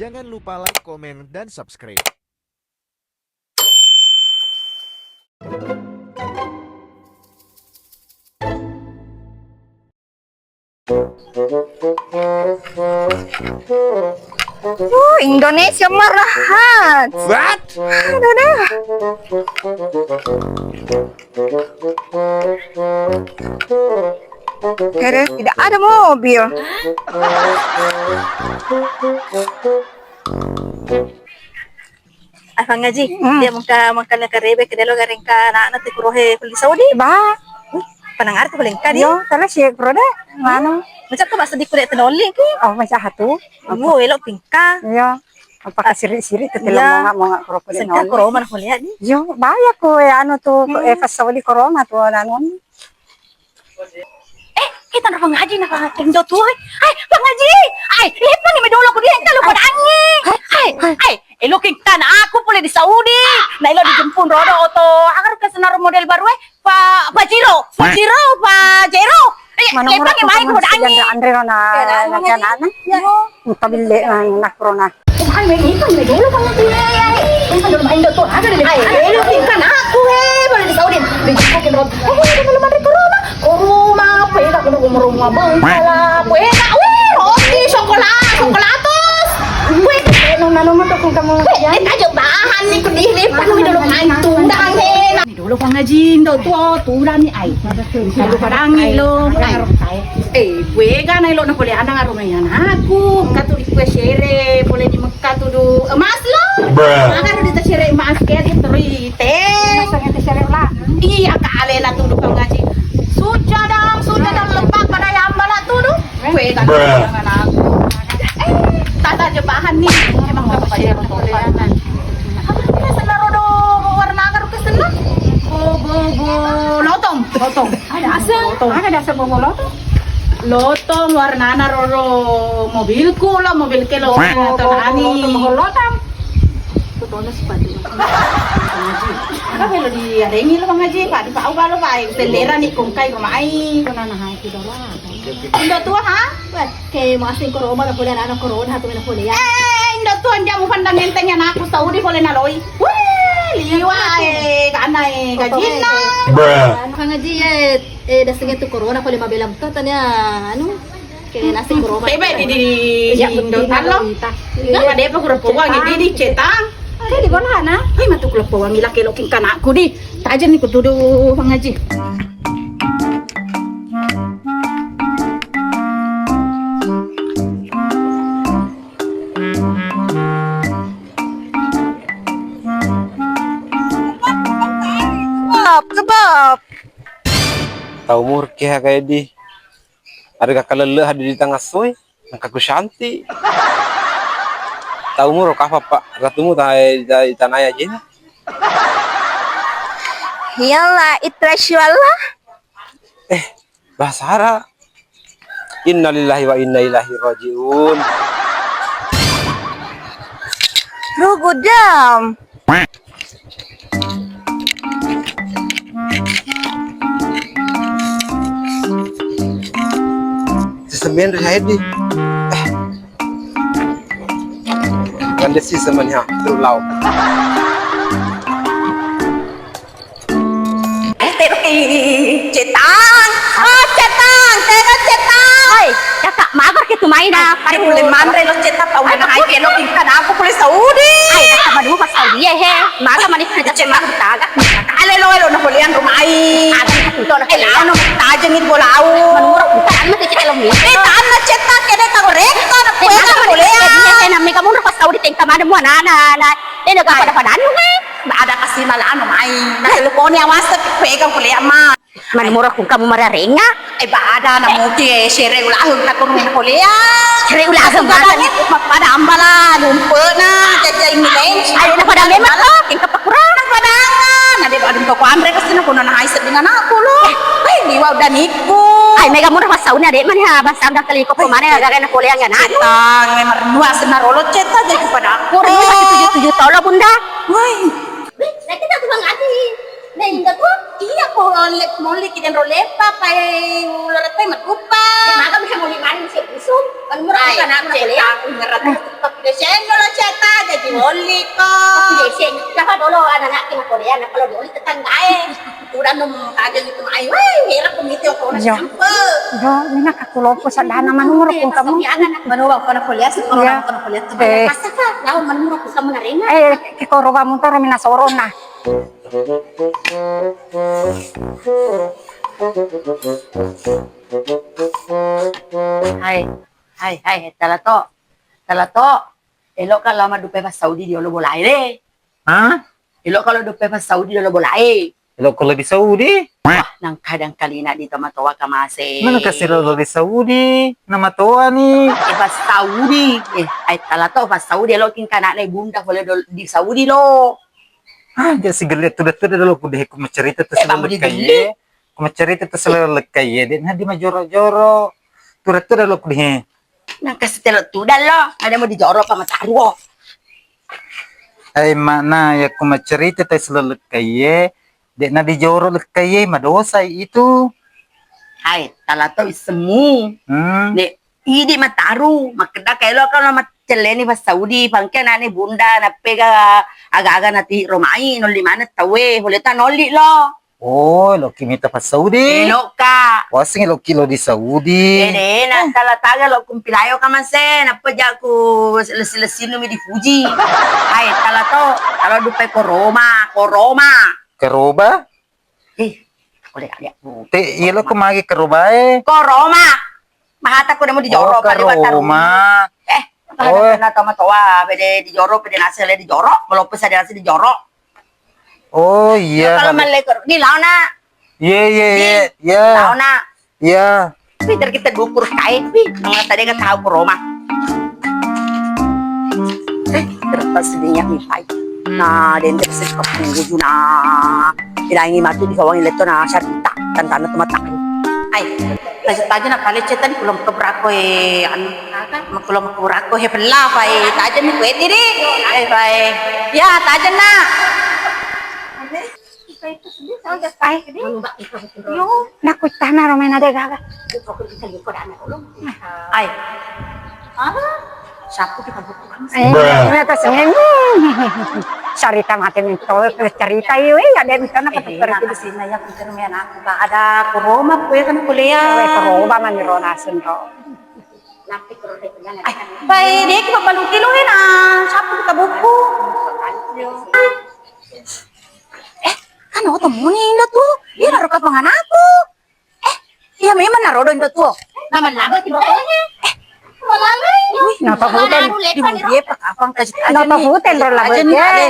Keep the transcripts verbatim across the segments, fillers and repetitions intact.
Jangan lupa like, komen, dan subscribe. Uh, Indonesia marahat. What? Aduh, aduh. Aduh, tidak ada mobil. Ah, Fang Haji, hmm, dia mengka, mengka na karebe ke delo gareng ka anak-anak tu kurohe kuli Saudi. Ba. Panang arti paling kadi. Yo, tala si kuro de. Manu. Macam tu bahasa di kulit tenoli ki. Oh, macam hatu. Amu elo pingka. Iya. Apa kasiri-siri tu telo monga-monga kuro kulit sengka noli. Kuro mana kuliah ni? Yo, bahaya ku ya anu tu, eh, pas Saudi corona tu anu. Eh, kita na Fang Haji na Fang Haji Indo tu. Hai, Fang Haji. Hai, lihat mana medolo ku dia kalau pada angin. Hai, hai, hai. Elo kengkana aku pole di Saudi. Na elo dijemput rodo oto. Agar ke senar model baru eh. Pa Pajero, Pajero, Pajero. Eh, mana lepas murah ke main tu pada angin. Andre rona. Engka bille na corona. Hai, main itu, main dulu kamu tuh. Hai, hai. Main dulu, main dulu tuh. Ada di depan. Hai, elo kengkana aku eh. Pole di Saudi. Dijemput rodo. Eh, ada belum ada corona. Koroma, puega kudu rumah-rumah bengkala, puega, wih, roti, coklat, coklatos. Puega, nona, nona, tuh, kamu. Wih, eh, aja bahan nih, kudih nih, panuh dulu main tudang, eh. Ini dulu, Fang Haji Indo tuh, tudang nih, ai. Lalu padangi lo, ai. Eh, puega, nai lo, na pole anak arung, ya, anakku. Katu di kue sere, pole di Mekah tuh, du, emas lo. Bruh. Maka udah sere emas, kayak di teri, teh. Iya, kale na tudu Fang Haji. Sujadang, sujadang lepak pada yang bala tudu. Kue kan. Bruh. Eh, tata jebahan nih. Emang apa sih? Apa sih rodo warna agar ke sana? Bo, bo, bo, lotong. Lotong. Ada asam. Lotong. Ada asam bo, bo, lotong. Lotong warnana roro mobilku lo, mobil ke lo. Lotong, lotong, lotong. Kutona sepatu. Apa lo diarengi lo Fang Haji? Pak, di Pak Uba lo, Pak. Selera ni kongkai ko mai. Kona na hai ki dola. Indo tua ha? Wah, ke masing koroma na pole anak corona tu na pole ya. Eh, Indo tua jamu pandang enteng ya anakku Saudi pole na loi. Wih, liwa eh, kana eh, gajinna. Bruh. Fang Haji ya, eh, dasengnya tu corona pole mabela betul tanya anu. Ke nasi kuroma. Tebe di, di, di, iya, di Indo betul, talo. Iya. Iya, ada apa kurang pawang di, di cetang. Oke, di mana na? Hai matu kurang pawang laki lo kingkanaku di. Tajen ni kutudu Fang Haji. Sebab, sebab. Tau murke ha kayak di. Ada kalelle hadir di tengah soe, engka ku syanti. Tau muro kapa, Pak? Ratumu ta-, ta-, tanaya jena. Iyalah, itra syuallah. Eh, bahasa Arab. Innalillahi wa inna ilaihi rajiun. Rugudam. Sisemen ri haedi. Eh. Kan de sisemen ha, terus lau. Eh, tero ki cetang. Oh, cetang, tero cetang. Oi, kakak, mabar ke tu main. Ai, pare mulle manre lo cetang, tau mana hai ke lo tingkan aku pole Saudi. Ai, kakak madu pas Saudi ya, he. Maka mani kerja cetang taga. Ale lo, lo na polean rumah ai. Ada tu lo. Eh, lao no tajeng itu bolau. Menurut bukan mah kita lo mi. Eh, tanah cetang kene kau reka na polean. Dia, dia, dia, namanya kamu pas Saudi tingkat mana mu anak-anak. Dena ga pada-pada anu, he. Ada kasi mala anu mai. Na telponi awasa pegang kuliah ma. Mana murah ku kamu mararenga? Eh, ba ada na muti, eh, sere ulaheng ta kurung kuliah. Sere ulaheng. Pada ambala lumpe na jaja ini lain. Ayo na pada memang to, tingkat pakurang. Na pada na de adu ko kuamre kasina kuno na hai sedingan aku lo. Eh, liwa udah niku. Ai mega murah pas sauna de mana ha, pas sauna kali ko mana gara na kuliah ya na. Cetang, memang dua senar olo cetang jadi pada aku. Tujuh, tujuh, tujuh tolo, Bunda. Woi. Wih, lagi tak tukang ati. Nah, indah tuh, iya, ko lek, mau lek, kita rolepa, pae, ular, pae, matupa. Ya, maka bisa mau lima hari, bisa busuk. Kan murah, ai, kan aku cetang, ngerti, tapi dia channel, Olli ko. Dese, siapa dolo anak-anak ki makorea, na kalau dioli tetanggae. Udah num kagak gitu mai. Wah, merah pemiti okona. Iya. Sampe. Iya, ini nak aku lopo sadana manurung kamu. Anak manoa okona kuliah, sekolah okona kuliah. Iya. Eh. Masa ka, lawan manurung kamu narima. Eh, ke koro kamu toro mina sorona. Hai, hai, hai, tala to. Tala to. Eloka lao maddupai passaudi di olo bolae de. Hah? Eloka lao ddupai passaudi di olo bolae. Elokko lao di Saudi? Wah, nang kadang kalina di tomatoa kamase. Mana kasih lao di Saudi? Namatoa ni. Eh, passaudi. Eh, ai tala to passaudi, eloki kanakna bunda pole dol-, di Saudi lo. Ah, jadi si gelle tuda-tuda dolo ku deh, ku macerita tu. Eh, selalu kamu di gelle. Ku macerita tu selalu kaye, de' na di majoro-joro. Tuda-tuda dolo ku deh. Nang kasi telo tudang lo, ada mau dijoro apa mataruo. Ai makna ya ku macerita tu selalu kaye, de' na dijoro lekkaye, madosa itu. Hai, tala to issemu. Hmm. De' idi mataru, makkeda kaelo kan lo maccelleni passaudi, pangke anakne bunda, nappega aga-aga nati romai, nolli maneng tauwe, pole ta nolli lo. Oh, eloki mita passaudi? Eloka. Waseng eloki lo di Saudi. Eh, de' na tala taga lo kumpilayo kamase, nappa jaku lessi-lessinnu mi dipuji. Hai, tala to, tala dupai koroma, koroma. Keroba? Eh, aku lihat-lihat. Te, iya lo ko magi kerobae. Koroma. Mahata ko nemu dijoro, oh, pada mata karoma. Rumah. Eh, oh. Karena tama toa, pede dijoro, pede nasi le dijoro, kalau pesa nasi dijoro. Oh, iya. Kalau male kor-, di laona. Iya, iya, iya, iya. Laona. Iya. Tapi terkita dukur kai, pi, nang tadi ka tahu ke rumah. Eh, terlepas sedihnya mi pai. Nah, dendek sih kepuju nah. Bilangi matu di kawang leto na syarita, tantana tu mata. Ai, taja-taja na pale cetan kulom kebrako e, anu, makulom kebrako he pella pai, taja mi kue tiri. Eh, pai. Ya, taja na. Ai, yo, nakuttana romena de gaga. Ai. Sapu kita buku kan. Eh, ternyata sengeng. Cerita mate minto, cerita iyo, iya, de minto na. Eh, kata terus. Sina ya, pikir me anakku, Kak. Ada koroma, kue kan kuliah. Kue koroma mani rona sento. Ai, pai, de ki pabaluti lo, eh, na sapu kita buku. Eh, kan oto muni indo tu. Iya, naro kapang anakku. Eh, iya memang naro do indo tu. Nama laba ti botolnya. Eh, malalai. Wih, napa hutan? Di mulie pakapang kasih. Napa hutan ro laba aja nih.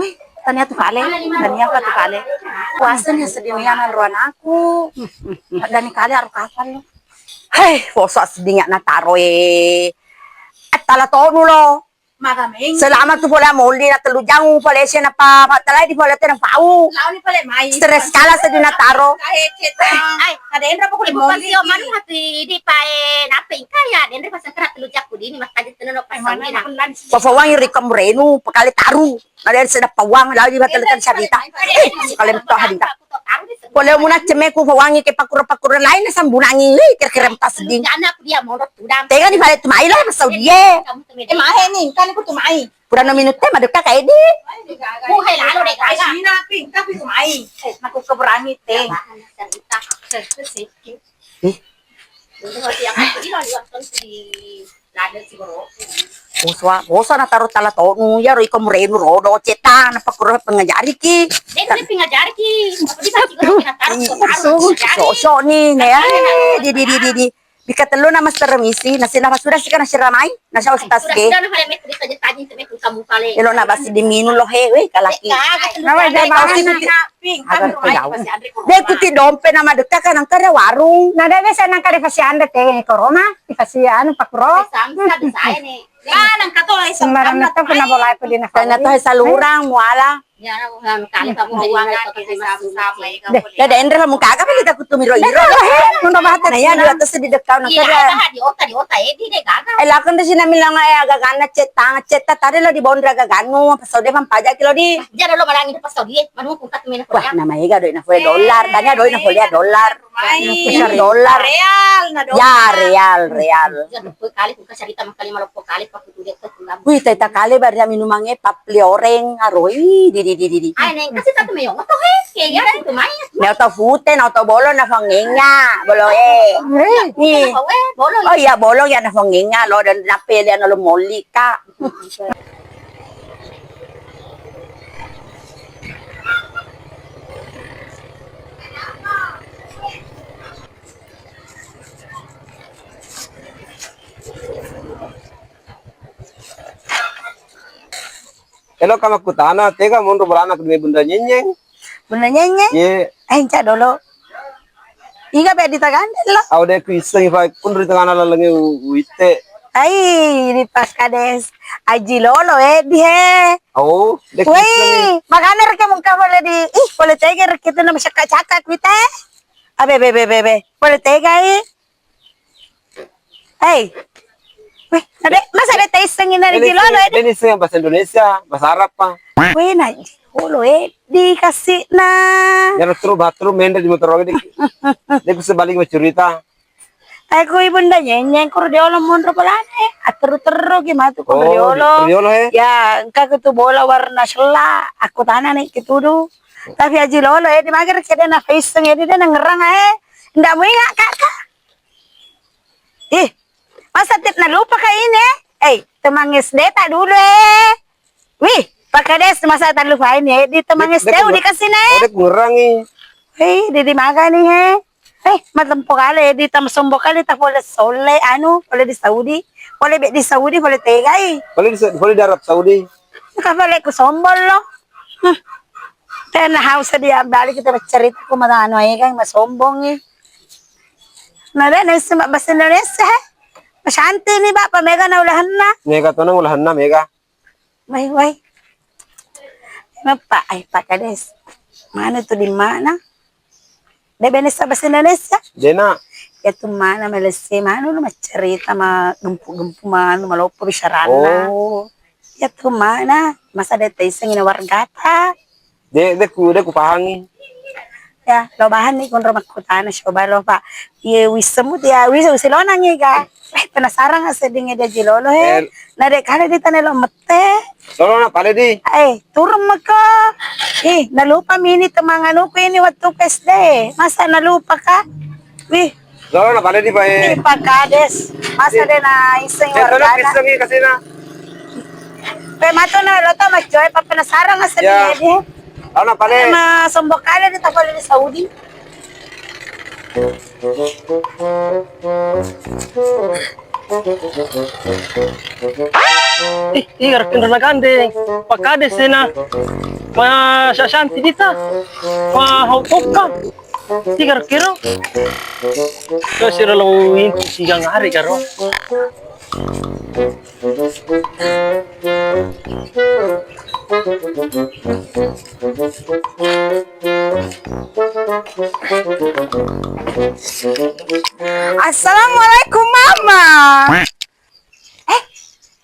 Wih, tania tu kale, tania ka tu kale. Puasa nih sedih nih anak ro anakku. Dani kale aro kapal lo. Hei, poso sedihnya na taro e. Tala tonu lo. Magameng. Selama tu pole molli na tellu jang pole ese napa pattalai di pole tena pau. Laoni pole mai. Stres kala sedih na taro. Ai, ada endra pokok di moni. Manu hati di pae nape ingka ya, dendre pasang kerak tellu jakku dini mas tadi tenono pasang. Pafawangi ri kamurenu, pakale taru. Ada sedap pawang, lalu di bateletan sarita. Eh, sekali betul hadita. Pole muna cemeku pawangi ke pakura-pakura lain sambunangi. Ih, kira-kira empat sedih. Anak dia mau tudang. Tega di balik tu mai lah, pasau dia. Eh, mahe ni, kan aku tu mai. Purano minute madekka kaedi. Muhe lalo de gaga. Sina pi, tapi mai. Eh, aku keberangi teh. Ih. Uswa, uswa na taro tala tonu, ya ro iko murenu rodo cetang, napa kuro pengajari ki. Dek, dia pengajari ki. Tapi kan kita na taro, taro. Sosok ni, ya. Di, di, di, di, di. Bika tellu na master misi, nasi na sudah sih kan nasi ramai, nasi harus tas ke. Elo na basi di minu lo he, weh, kalaki. Nama dia bang? Agak ke jauh. Dia ikuti dompe nama dekat kan nangka ada warung. Nah, dia biasa nangka di fasi anda teh, koroma, di fasi anu pakro. Samsa bisa ini. Ah, nangka to, eh, sembarang itu kena bola itu di nafas. Kena to salurang muala. Ya, anu, kale kamu uang, sama-sama, eh, kamu. Deh, deh, Endra, kamu kagak apa kita kutu miro-iro? Nunda bahasa. Nah, ya, dua atas di dekau, nah, iya, ada di otak, di otak, eh, di deh, gagal. Eh, lakon di sini bilang, eh, agak gana cetang, cetang tadi lo di bondra agak ganu, pasau dia pampajak kilo di. Dia lo malangi pasau dia, manu kukat main. Wah, nama ega doi na pole dolar, tanya doi na pole dolar. Dolar. Real. Ya, real, real. Ya, dua kali ku cerita makkali maloppo kali, Pak, ku tulis ke pulang. Wih, teta kali baru minumangnge papli oreng, aroi, di, di, di, di, di. Ai, neng, kasih satu meyong, atau, eh, kayak ya, itu main. Nau tau fute, nau tau bolong, na fangenga, bolong, eh. Eh. Nih. Bolong, eh, bolong. Oh iya, bolong ya, na fangenga, lo, dan nape dia, na lo molli, Kak. Elo ka makkutana, tega monro bolana ke Bunda Nyenyeng? Bunda Nyenyeng? Ye. Eh, enca dolo. Iga be ditagandeng lo? Au de ku issengi fa kunro di tengana laleng u-, uitte. Ai, di Pak Kades. Aji Lolo, eh, di he. Oh, de ku issengi. Woi, magana reke mungka pole di, ih, pole tega reke tu nama cakak-cakak kuita, eh. Abe, be, be, be, be. Pole tega, eh. Hei. Weh, ade, masa de taissengi na Aji Lolo, eh? Ini sih bahasa Indonesia, bahasa Arab, Pak. Weh, na Aji Lolo, eh, dikasih na. Ya, terus batur mende di motor lagi, de ku sebalik mau cerita. Aku ibu nda Nyenyeng kur diolo monro bolana, eh. Ateru-teru ki matu kur diolo. Oh, diolo, eh. Ya, engka tu bola warna sella, aku tanah nih kitudu. Tapi Aji Lolo, eh, di mager kede na faiseng, eh, di de na ngerang, eh. Nda muinga, Kakak. Ih, masa tit nalupa ka ini, eh? Eh, teman S D ta dulu, eh. Wih, Pak Kades, masa talupa ini, eh? Di teman S D dek, dek, dikasih, eh? Oh, dek ngurangi. Hei, di, di maga nih, eh? Eh, matempo kale, eh, di tam sombo kale, ta pole sole, anu, pole di Saudi. Pole be di Saudi, pole tegai. Pole di Sa-, pole di Arab Saudi. Ka pole ku sombong lo. Hmm. Tena hau sedia balik kita bercerita ku mata anu, eh, kan, masombong, eh. Na de naisseng mabbasa Indonesia, he? Masanti ni, Bapa, mega na ulahanna. Mega tona ulahanna, mega. Wai, wai. Mappa, ai, Pak Kades. Mana tu di mana? De benessa bahasa Indonesia? Dena. Ya tu mana Malaysia, mana lu macerita, ma gempu-gempu, mana maloppo bicarana. Oh. Ya tu mana? Masa de taissengi na wargata? De, de ku, de ku pahangi. Ya, lo bahan ni konro makkutana, coba lo, Pak. Iye, wissemu dia, wis-, wis lonangi ga. Eh, penasaran ga sedding dia Aji Lolo, he. Eh. Na de kale di tane lo mette. Lolo na pale di. Eh, turun meko. Ih, nalupa mini temanganuku ini waktu ku S D. Masa nalupa ka? Wih. Lolo na pale di, Pak, eh. Ih, Pak Kades. Masa de na iseng wargana. Iseng kasina. Pe matu na lo to, Mas Joy, pa penasaran, Mas, ya. Dia. Ana pale. Ma sombo kale di tapale di Saudi. Ih, ih, gara kenro na gandeng. Pak Kades sena. Ma sa-, santi dita. Ma hau tokka. Ih, gara kero. Terus sira lo inti sigang hari karo. Assalamualaikum, Mama. Eh,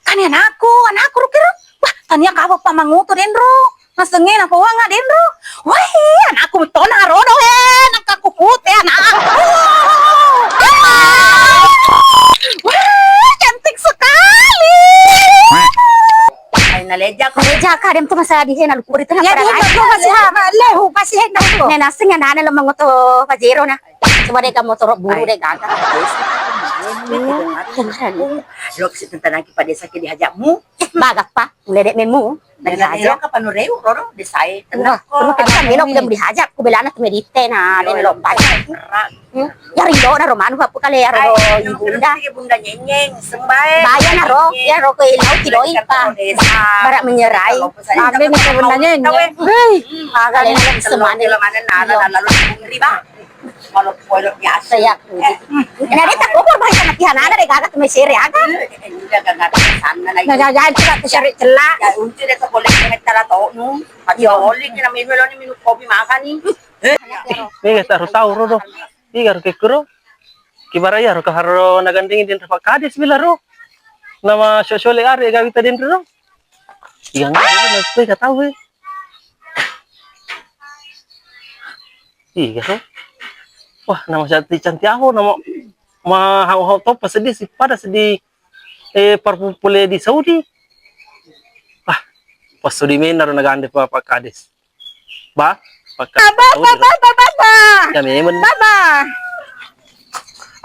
kan anakku, anakku, Ruki, Ru. Wah, tania kapa pa mangutu, Denro. Masengnge na pawanga, Denro. Wah, anakku bettona rodo, eh, nakakukute anakku. Wah, cantik sekali. Ai, naleja ko. Naleja ka, dem tu masa di hena luku di tengah. Ya, dia tu masih ha, lehu, masih hena tu. Nena sing anakna lo mangutu Pajero na. Coba deh kamu torok buru deh gaga. Lo kasi tentang lagi pada sakit dihajakmu. Bagappa, uledek memu. Nagi haja ka panureu roro desai. Wah, terus kita melok dem dihajak ku belana tu medite na den lompat. Ya rindo na romanu hapu kale ya ro ibunda. Bunda Nyenyeng sembae. Baya na ro, ya ro ke ilau kidoi pa. Barak menyerai. Ambil ni Bunda Nyenyeng. Hei, agak ni semane. Lalu riba. Kalau polo biasa. Saya. Ini ada tak kubur bahasa matihan ada deh gaga tu mesere aga. Iya, gaga sana lagi. Gaga gaga tu cari celak. Ya untu deh boleh kita tonu. Yo oli kena minum lo ni minum kopi makan ni. Ini taruh tahu ro do. Igar ke kuro. Kibara ya ro kaharo nagandeng den Pak Kades bila ro. Nama sosole are gawita den ro. Iya nggak tahu. Iya, kan? Wah, nama cantik-cantik aku, nama Mahau-hau toppa seddi, si pada seddi, eh, parpupule di Saudi. Ah, pas Saudi mena ro nagande pa, Pak Kades. Ba, Pak Kades. Baba, Saudi ro. Baba, baba, baba. Ya memang. Baba.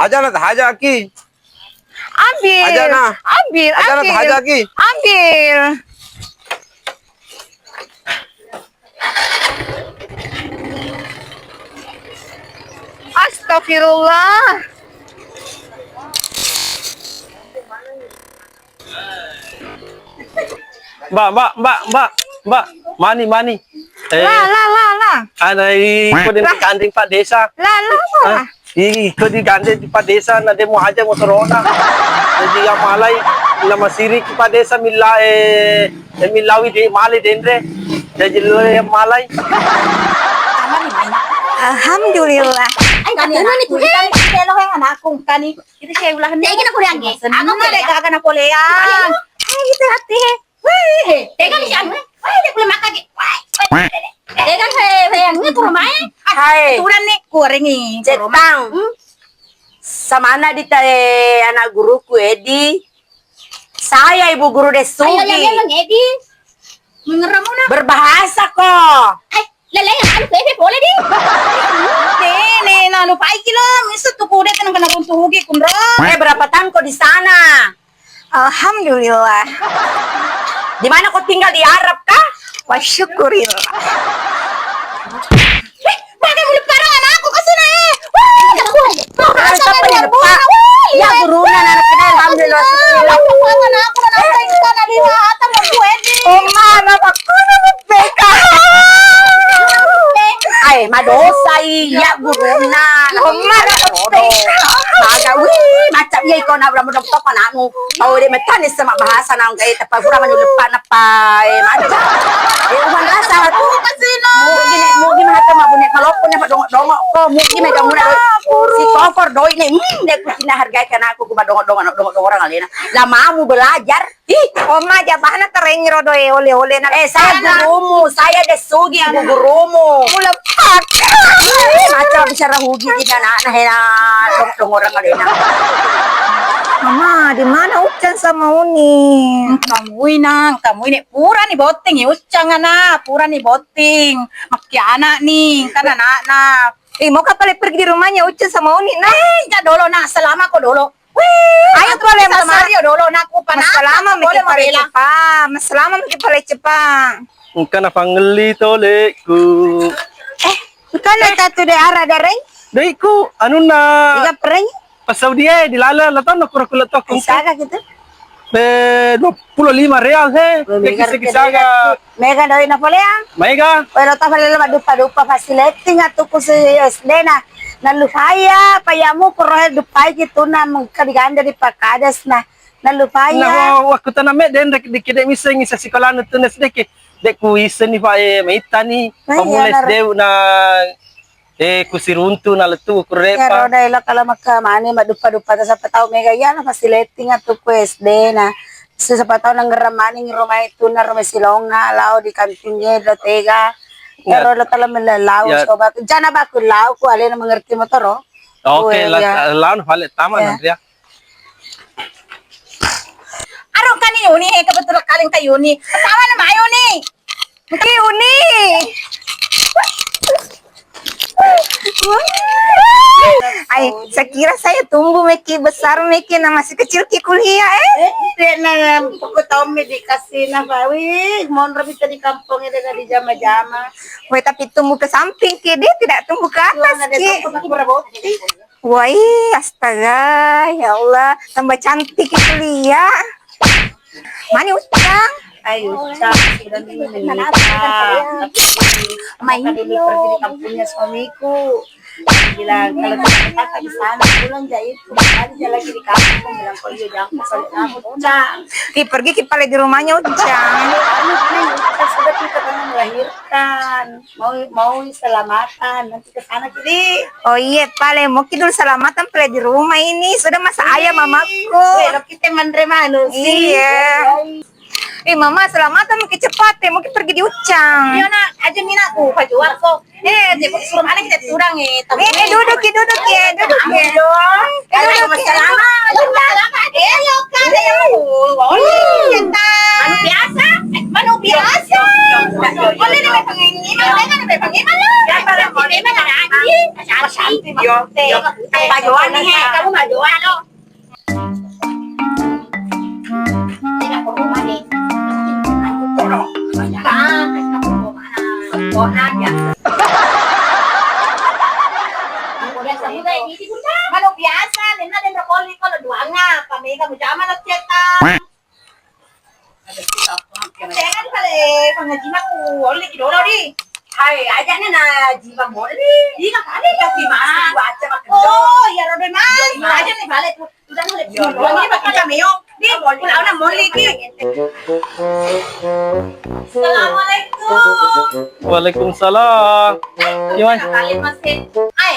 Aja na tahajaki. Ambil. Aja na. Ambil, aja na ambil. Tahajaki. Ambil. Astagfirullah. Mbak, mbak, mbak, mbak, mbak. Mani, mani. Eh, la, la, la, la. Ana i, ko den digandeng Pak Desa. La, la, la. Ah, i, ko digandeng Pak Desa, na demo aja motorona. Jadi yang malai, nama sirik Pak Desa milla, eh, eh, millawi de, male denre. Jadi lo yang malai. Alhamdulillah. Ai, katanya ni, kuda ni, kita lo yang anakku, kani. Itu saya ulah ni. Jadi nak kuliah ni. Aku ni ada gaga nak kuliah. Ai, itu hati. Weh, tega ni anu, eh. Weh, dia boleh makan ke. Weh, weh, tega, hei, hei, anu, ke rumah, eh. Ah, hai. Aturan ni, kuarengi. Cetang. Hmm? Samana di te anak guruku, Edi. Saya ibu guru Desugi. Ayo, lele, Edi. Mengeramuna. Berbahasa ko. Eh, lele, anu, pepe, boleh di. Dene, na lupai ki lo. Misu tu kuda tenang kena runtuh ugi, kunro. Eh, berapa tahun kau di sana? Alhamdulillah. Di mana kau tinggal, di Arab kah? Wa syukurillah. Eh, pakai mulut parang anakku ke sini. Wah, anakku. Harus apa nih, Pak? Ya, guruna, anak kita, alhamdulillah, syukurillah. Anakku, anakku, anakku, anakku, Oma, anakku, anakku, P K. Ai, madosa iya guruna. Oma, anakku, P K. Maga, wih, macam iya iko nak udah mudah top anakmu. Tau de metani sama bahasa nang kayak tepa pura manu lepa nepa, eh, macam. Eh, uman rasa tu. Mugi ne, mugi mata mabune maloppo ne dongok-dongok ko, mugi mega muna doi. Si kofor doi ne, hmm, de kucina hargai kan aku ku dongok-dongok, dongok-dongok orang alena. Lamamu belajar. Ih, Oma, jabana tereng rodo e, oleh-oleh na. Eh, saya gurumu, saya Desugi, aku gurumu. Mula pakai. Ih, macam bicara hugi di anak, nah, ya, dong, dong orang ada enak. Mama, di mana Ucang sama Uni? Engka mui, Nang, engka mui, Nek, pura ni botting, ya, Ucang, anak, pura ni botting. Makkiana ni, kan anak-anak. Eh, mau kapal pergi di rumahnya Ucang sama Uni, nah? Eh, ja dolo, Nak, selama ko dolo. Wih, ayo, aku pole, bisa Mama. Sario dolo, nak, ku panaskan, salama, boleh miki pale mabela. Cepa. Masalama, miki pale cepa. Engka nafangelli tolekku. Eh, engka na tatu de ara dareng? Doiku, anunna. Iga pereng? Pas Saudi e, di lala, la tau na kura kula tokko. Saga gitu? Eh, dua puluh lima real, he. Wih, mega, mega doi na pole, ya? Mega. Wih, lo tau pale lo maduppa-duppa fasiletting atu ku si S D na. Nallupai ya, payamu kuro he dupai ki tuna mengka diganda di Pak Kades na. Nallupai ya. Nah, wa-, waktu tanah me den dek, dek, dek miseng isa sekolah nutun S D ke. Dek ku iseng ni, Pak, eh, maita ni. Nah, pamula iya, S D na, eh, ku siruntu na letu ku repa. Ya, roda elo kala maka mani maduppa-duppa ta sapa tau mega iya na fasiletting atu ku S D na. Siapa tahu nang ngerem maning rumah itu, nang rumah silonga, lao di kantingnya, lo tega. Ya. Ero lo tala mela lao, ya. Coba. Jana baku lao, ku alena mengerti motoro. Oke, oh, la-, ya. Lao na pale tama, ya. Andrea. Arung kani Yuni, eh, kebetulan kali ka Yuni. Sama nama Yuni. Ki Uni. Ai, sekira saya tumbuh meki, besar meki, na masih kecil ki kuliah, eh? Eh, tidak, nah, pokok tahun me dikasih, nah, Pak. Wih, monro bisa di kampung ini, dari jama-jama. Weh, tapi tumbuh ke samping ki, dia tidak tumbuh ke atas ki. Wah, astaga, ya Allah, tambah cantik itu Lia. Mani Ucang? Ayo, Ucang, sudah dulu menikah. Tapi Main maka dulu pergi di kampungnya suamiku. Bilang, "Kalau tidak terpaksa di sana, pulang jadi itu, kembali dia lagi di kampung." Bilang, "Kok iya, jangan balik lagi, Ucang." Ki pergi ki pale di rumahnya Ucang. Anu, Ucang sudah kita pernah melahirkan. Mau, mau selamatan, nanti ke sana, kiri. Oh iya, pale, mau ki dulu selamatan, pale di rumah ini. Sudah masak ayam mamaku. Weh, lo kita manre manu sih. Iya. Eh, Mama, selamatan, mau ki cepat, eh, mau ki pergi di Ucang. Iya, Nak, aja minakku, pajual kok. Eh, aja, kok suruh mana kita turang, eh, tahu. Eh, eh, duduk ki, duduk ki, eh, duduk ki. Ayo. Selamat, selamat. Eh, yo, kan, ya, oh, oh, cinta. Manu biasa, eh, manu biasa. Boleh nih, Bang, ini, Bang, kan, Bang, ini, Bang, lo. Ya, Bang, boleh, Bang, ada Andi. Ada Andi. Yo, yo. Kamu majuan nih, he. Kamu majuan, lo. Manu biasa, nenna denro koli kolo duanga, pamega mujama lo ceta. Tenga di pale pangajimaku, olli ki dolo di. Hai, aja nih na jiwa molli. Iya, kali tapi mas, baca makan. Oh, iya, robe mas. Aja nih balik. Sudah mulai. Iya, iya. Ini pakai cameo. Di, pulau na molli ki. Assalamualaikum. Waalaikumsalam. Eh, gimana? Balik, Mas, he. Ai,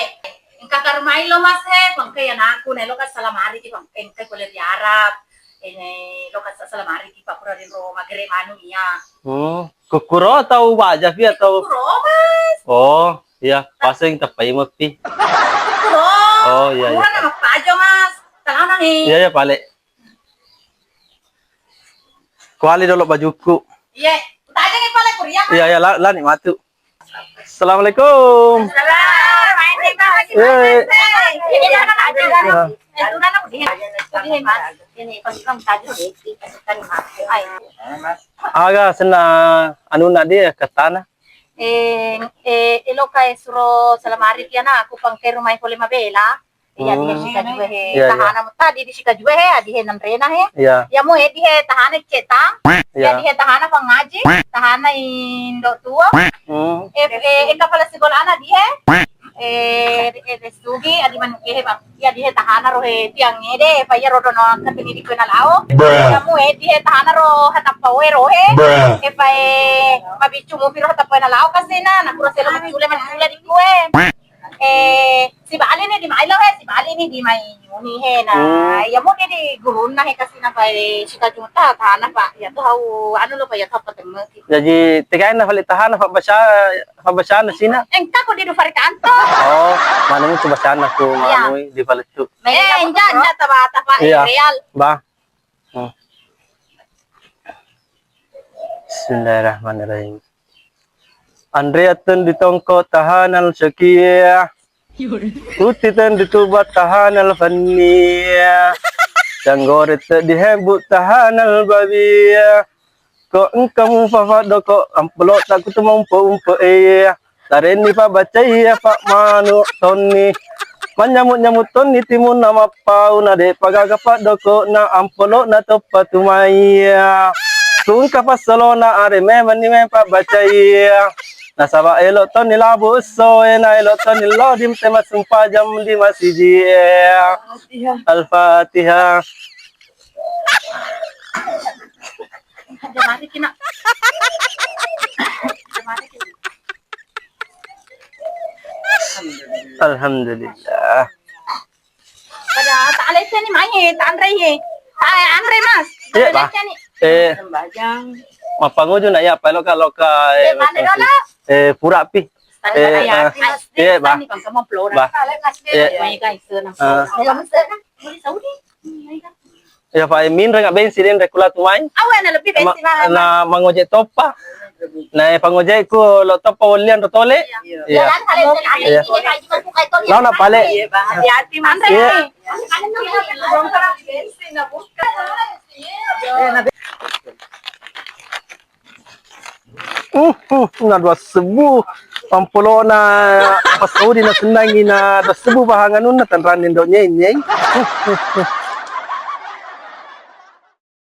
engka karmai lo, Mas, he. Bangke ya naku, nelo ka salamari ki, Bang. Engka pole ri Arab. Ini lo ka salamari ki, Pak, pura rinro magere manu iya. Hmm, kukuro atau baja pi atau? Kukuro, Mas. Oh, iya, paseng tepai mepi. Kukuro. Oh, iya, iya. Kurang apa aja, Mas? Tanah nih. Iya, iya, pale. Kuali dolo bajuku. Iya, tanya nih pale kuliah. Iya, iya, la, lani matu. Assalamualaikum. Salam, main nih, Bang. Eh. Ini anak aja. Iya. Eh, udah, aku di, aku di, Mas. Ini pas Bang tadi, di, di, pas tadi, Mas. Ai. Aga senna anu nak dia katana. Eh, eh, eloka e suro salamari kiana, aku pangke rumai pole mabela. Iya, di he sikajue he. Iya, iya. Tahana mu tadi di sikajue he, adi he nanrena he. Iya. Iya mu he, di he tahana cetang. Iya. Iya, di he tahana pangaji, tahana indo tuo. Hmm. Eh, eh, eh, kapala sekolahna di he. Eh, eh, eh, sugi, adi manuke he, Bang. Iya, di he tahana ro he tiang ede, pa iya rodo no keteni di kena lao. Bruh. Iya mu he, di he tahana ro hatappa we ro he. Bruh. Eh, pa eh, mabicu mu piro hatappa na lao kasena, na kuro selo macule, macule di kue. Eh, sibali ni di mai lo he, sibali ni di mai uni he na. Hmm. Iya mu di gurunna he kasina pa, eh, sita juta tahana pa. Iya tu hau anu lo pa iya tu apa temme. Jaji, tegaenna fale tahana fa baca, fa bacana sina. Engka ko di Dufari Kanto. Oh, manemu tu bacana ku. Iya. Manui di fale tu. Eh, enja, enja, taba, taba, iya. Real. Ba. Hmm. Bismillahirrahmanirrahim. Anre atten ditongko tahanal syakia. Tutti ten ditubat tahanal fannia. Janggore te dihebbu tahanal babia. Ko engka mufafa doko ampelo tak kutu maumpe-umpe iya. Tarenni fa bacai iya fa manu tonni. Manyamu-nyamu tonni timunna mappau na de pagaga fa doko na ampelo na toppa tumai iya. Sungka fassalona are memang ni mempa bacai iya. Nasaba elo tonni labu esso e na elo tonni lo di tema sumpajang di masiji e. Al-Fatihah. Alhamdulillah. Pada tak lecce ni mai, tak anre ye. Tak anre, Mas. Iya, Pak. Eh, mappanguju na iya, apa loka, loka, eh, pura pi. Eh, iya, Pak. Iya. Iya, Pak. Iya, Pak, minreng bensin, den rekula tu mai. Awe na lebih bensin, na mangojek toppa. Na, eh, pangojekku lo toppa wellian ro tole. Iya. Iya. Lao na pale. Hati-hati, Mas. Iya. Uh, uh, na dua sebu. Pampolona pas Saudi na senangi na dua sebu bahanganunna tanrani ndo nyei, nyei. Uh, uh, uh.